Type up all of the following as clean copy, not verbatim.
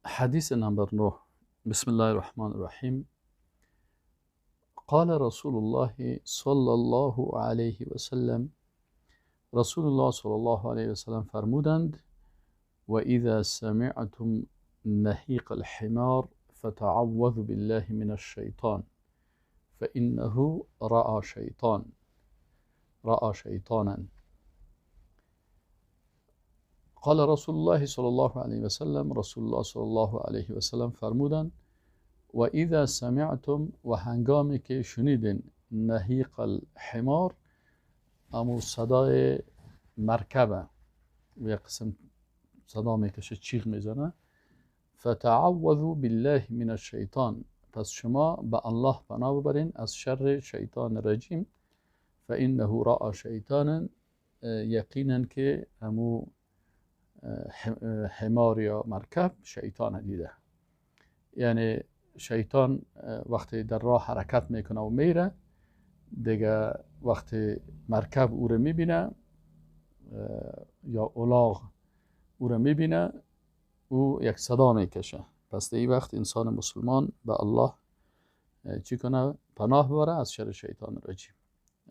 حدیث نمبر 9. بسم الله الرحمن الرحیم. قال رسول الله صلی الله علیه و سلم، رسول الله صلی الله علیه و سلم فرمودند: و اذا سمعتم نهیق الحمار فتعوذ بالله من الشیطان فإنه رأى شیطان رأى شیطانا. قال رسول الله صلی الله علیه و سلم، رسول الله صلی الله علیه و سلم فرمودند: و اذا سمعتم، و هنگامی که شنیدین، نهیق الحمار، امو صدای مرکبه و یک قسم صدا میکشه، چیغ میزنه، فتعوذوا بالله من الشیطان، پس شما به الله پناه ببرین از شر شیطان رجیم، فإنه رأى شیطانا، یقینا که امو حمار یا مرکب شیطان دیده. یعنی شیطان وقتی در راه حرکت میکنه و میره، دیگه وقتی مرکب او رو میبینه یا الاغ او رو میبینه، او یک صدا میکشه. پس در این وقت انسان مسلمان به الله چی کنه؟ پناه ببره از شر شیطان رجیم.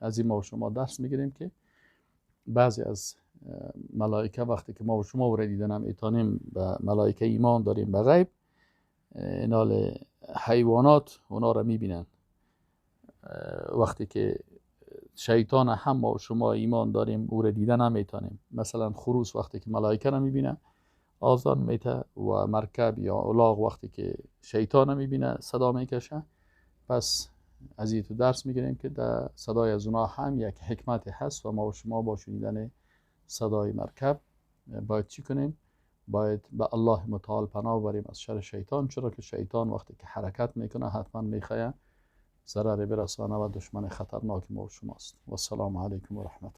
از این ما و شما درس میگیریم که بعضی از ملائکه وقتی که ما و شما او دیدن هم ایتانیم به ملائکه ایمان داریم، به غیب، اینال حیوانات اونا را میبینن. وقتی که شیطان هم ما و شما ایمان داریم، او را دیدن هم میتونیم. مثلا خروس وقتی که ملائکه را میبینه آذان میته، و مرکب یا الاغ وقتی که شیطان را میبینه صدا میکشه. پس از این تو درس میگیریم که در صدای از اونا هم یک حکمت هست و ما و شما با شنیدن صدای مرکب باید چی کنیم؟ باید به الله متعال پناه بریم از شر شیطان، چرا که شیطان وقتی که حرکت میکنه حتما میخواه ضرر برسانه و دشمن خطرناک ما و شماست. و السلام علیکم و رحمت الله.